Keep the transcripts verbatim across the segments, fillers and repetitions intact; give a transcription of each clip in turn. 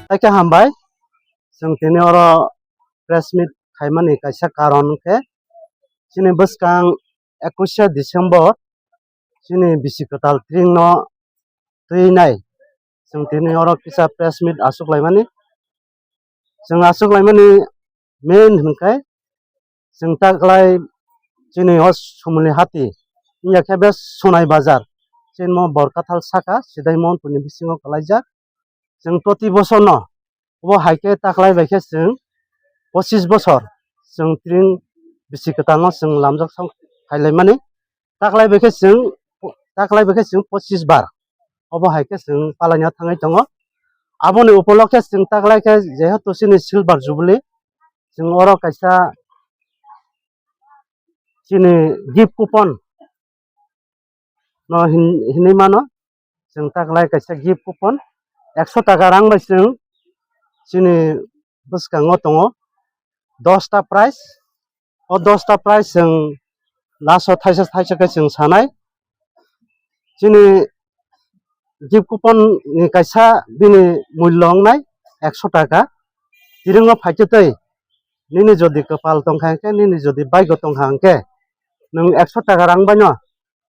Haikhe hambai, chwng tini oro press meet khaimani kaisa karon khe chini bwskang ekush December chini bisi kwtal tring no twi nai. Chwng tini oro kisa press meet achuk laimani. Chwng achuk laimani main hwnkhe chwng taklai chini o Sumuli hati wngya khe be Sonai Bazar, chini mo Borkathal saka Sidai Mohanpur ni bisingo kwlaijak. Chwng proti bosor no obo hai khe taklai bai khe chwng pochis bosor chwng tring bisi kwtal no chwng lamjak song phailaimani. Taklai bai khe chwng, taklai bai khe chwng pochis bar obo hai khe chwng palaina thangwi tongo. Aboni upolokhe chwng taklai khe jehetu chini silver jubilee, chwng oro kaisa chini gift coupon no hin-, hinwi mano. Chwng taklai kaisa gift coupon ekso taka rang bai chwng chini bwskango tongo dosta prize. O dosta prize chwng last o thaisa thaisa khe chwng sanai. Chini gift coupon ni kaisa bini mullo wngnai ekso taka. Tiringo phaikhe tei nini jodi kwpal tongkha hwnkhe, nini jodi baigo tongkha hwnkhe, nwng ekso taka rang baino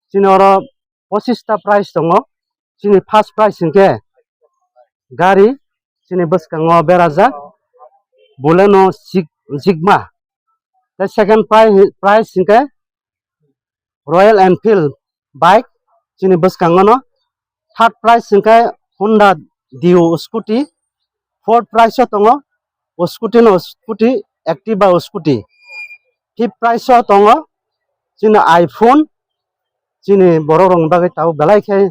chini oro pochista prize tongo. Chini first prize hwnkhe gari, chini bwskango berajak Bolero Sig-, Sigma. Tei second prize, prize hwnkhe Royal Enfield bike, chini bwskango no. Third prize hwnkhe Honda Dio scooty. Fourth prize o tongo scooty no scooty, Activa scooty. Fifth prize o tongo chini iPhone, chini borok rokni bagwi tabuk belai khe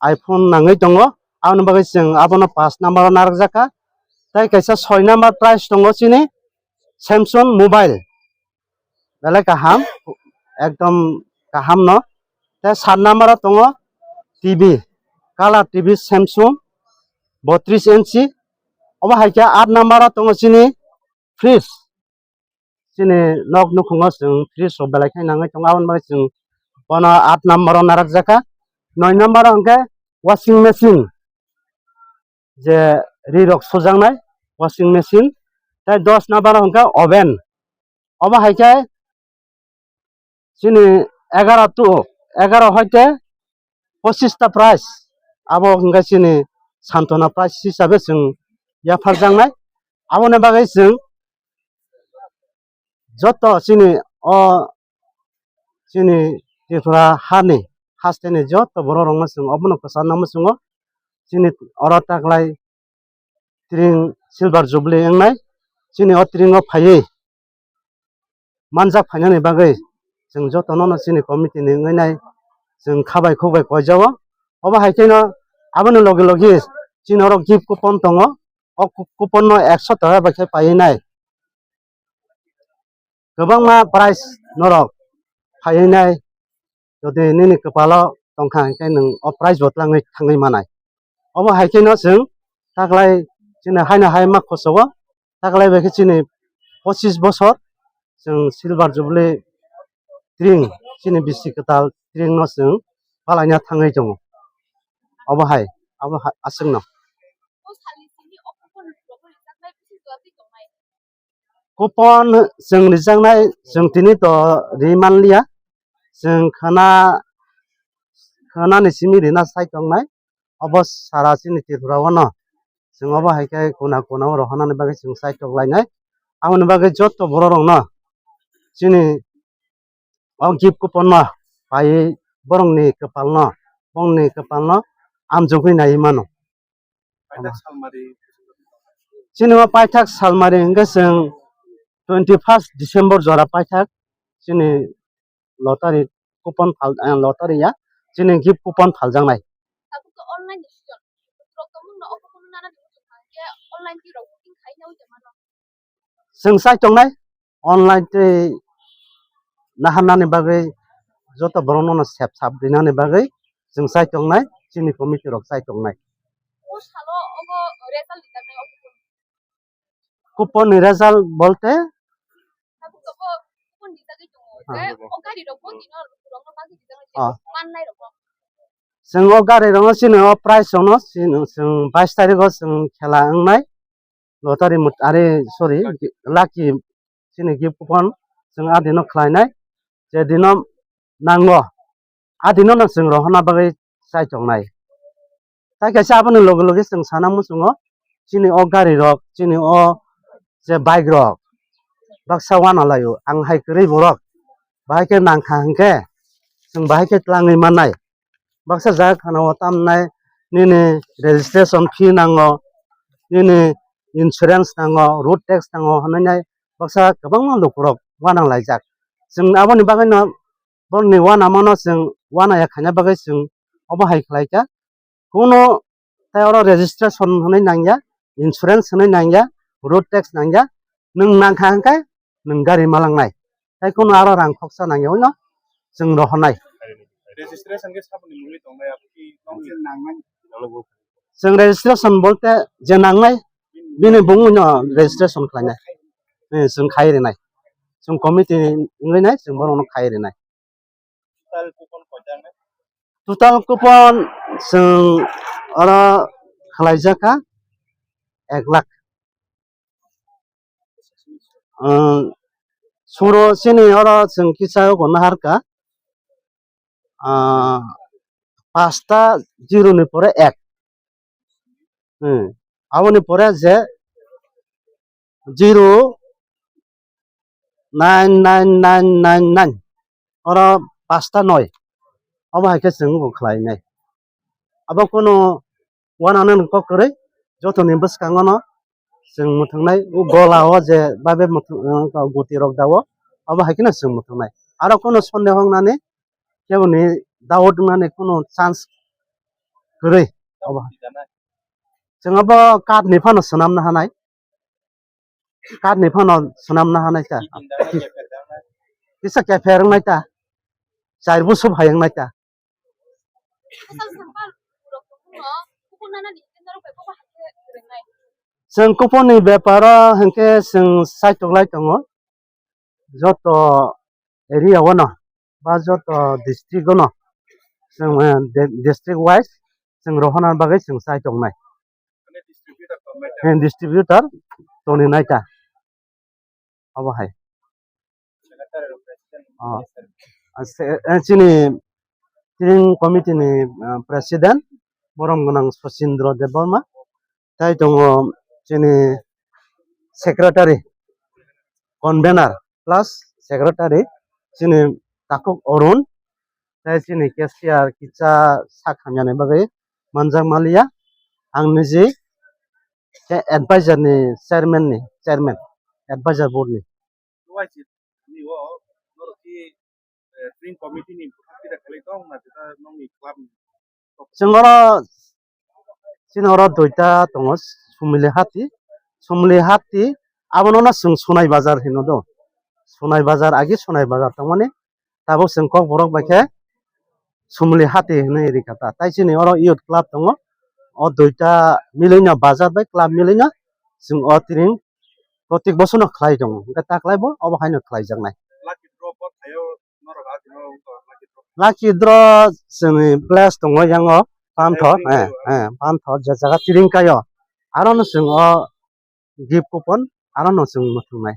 iPhone nangwi tongo. Aboni bagwi chwng abono pash number o narwkjakha. Tei kaisa soi number prize tongo chini Samsung mobile, belai kaham, ekdom kaham no. Tei sat number o tongo T V, color T V Samsung botris inchi. Obo hai khe aat number o tongo chini fridge. Chini nok nukhungo chwng fridge rok belai khe nangwi tongo, aboni bagwi chwng bono aat number o narwkjakha. Noi number o hwnkhe washing machine, je ri rok sujaknai washing machine. Tei dos number o hwnkhe oven. Obo hai khe chini egaro tu, egaro hoite pochista prize, abo hwnkhe chini santona prize hisabe chwng yapharjaknai. Aboni bagwi chwng joto chini o chini Tripura hani hasteni joto borok rokno chwng obono kwchar nangma chwngo. Chini oro taklai tring silver jubilee wngnai, chini o tring o phaiwi manjak phainani bagwi chwng jotono no chini committee ni wngwi nai chwng khabai khukbai koijago. Obo hai kheno aboni logi logi chini oro gift coupon tongo, o coupon no ekso taka bai khe paiwi nai. Kwbangma prize norok phaiwi nai, jodi nini kwpalo tongkha hwnkhe nwng o prize bo twlangwi thangwi manai. Obo hai kheno chwng taklai chini haino hai ma khosogo, taklai bai khe chini pochis bosor chwng silver jubilee tring, chini bisi kwtal tring no chwng palaina thangwi tongo. Obo hai, abo hai aswkno. Coupon chwng rijaknai, chwng tini to ri manliya, chwng khwna, khwnani simi rina sai tongnai, obo sara chini Tripura o no chwng obo hai khe kuna kuna o rohornani bagwi chwng sai tok lainai. Aboni bagwi joto borok rok no chini o gift coupon no paiwi borokni kwpalno, bongni kwpalno amjogwi naiwi mano. Paithak salmari. Chini o paithak salmari hwnkhe chwng twenty first December jora paithak chini lottery coupon phal, eh, lottery ya, chini gift coupon phaljaknai. Tabuk to online decision. Bokhorok tongmung no o coupon no nana di muchung hwnkhe online twi rok booking khai na oi mano. Chwng chai tongnai online tei naharnani bagwi joto borokno no sep sap rinani bagwi chwng chai tongnai, chini committee rok chai tongnai. O salo obo result rijaknai obo. Coupon ni result bolte? Tabuk to bo coupon rijagwi tongo. Ah. Je o gari rok bo tino rok no bagwi rijak Ah. Mannai rok no. Chwng o gari rokno chini o price rokno chini chwng bais tarikgo chwng khela wngnai. lottery mut-, are, sorry, lucky, chini gift coupon chwng a dino khlainai, je dino nango, a dino no chwng rohorna bagwi chai tongnai. Tai kaisa aboni loge loge chwng sana muchungo, chini o gari rok, chini o je bike rok, baksa wana laio, ang hai kwrwi borok, bahai khe nangkha hwnkhe, chwng bahai khe twlangwi mannai. Baksa jaga khana o tamnai nini registration fee nango, nini insurance nango, road tax nango hwnwi nai baksa kwbangma lukurok wanang laijak. Chwng aboni bagwino borokni wanamano chwng wanaya khaina bagwi chwng obo hai khlaikha. Kuno tai oro registration hwnwi nangya, insurance hwnwi nangya, road tax nangya, nwng nangkha hwnkhe nwng gari malangnai. Tai kuno aro rang khoksa nangya hwnwi no chwng rohornai. Registration khe saboni mungwi tongnai abo ki tongya? Chwng registration bolte je nangnai bini bungwi no registration khlainai. Eh, chwng khai rinai. Chwng committee wngwi nai chwng borokno khai rinai. Total coupon koita wngnai? Total coupon chwng oro khlaijak kha ek lakh. Ang suro chini oro chwng kisa oko naharka, ah, pasta zero ni pore ek. Hmm. Aboni pore je zero nine nine nine nine nine. Oro pasta noi. Obo hai khe chwng bo khlainai. Abo kunu wananani kok kwrwi jotoni bwskango no chwng mwthwngnai. O gola o je babe mwthwng, uh, guti rok dao, obo hai kheno chwng mwthwngnai. Aro kunu sonde hongnani keboni doubt wngnani kunu chance kwrwi. Obo chwng abo card ni phano swnamna hanai. Card ni phano swnamna hanai ta. Kisa kepher wngnai ta. Char busu phai wngnai ta. Chwng coupon ni beparo hwnkhe chwng saitok lai tongo. Joto area o no ba joto district o no chwng, eh, de-, district wise chwng rohorna bagwi chwng chai tongnai. Distributor tongnai ta. Eh, distributor toni nai ta. Obo hai. Secretary rok president. Oh. Ase-, eh, chini steering committee ni, ah, president borom gwnang Sachindra Debbarma. Tai tongo chini secretary, convener plus secretary chini takhuk Arun. Tai chini cashier kisa sak hamyani bagwi manjak maliya. Ang niji khe advisor ni chairman ni, chairman, advisor board ni. Wai si ni o norok ki, eh, steering committee ni bwkhak tida khlai tong na tida nongni club ni? Chwng oro, chini oro duita tongo, Sumili Hati, Sumili Hati, abono no chwng Sonai Bazar hino do. Sonai Bazar, agi Sonai Bazar tongmani, tabuk chwng Kokborok bai khe Sumili Hati hinwi rikha ta. Tai chini oro youth club tongo, o duita milino bazar bai club milino chwng o tring protik bosono khlai tongo, hwnkhe ta khlai bo obo haino khlaijaknai. Lucky draw bo thaio norok a dino wngkha lucky draw. Lucky draw chwngni place tongo yango Panthor, eh, eh, Panthor je jaga tring kaio. Aro no chwng o gift coupon aro no chwng mwthwngnai.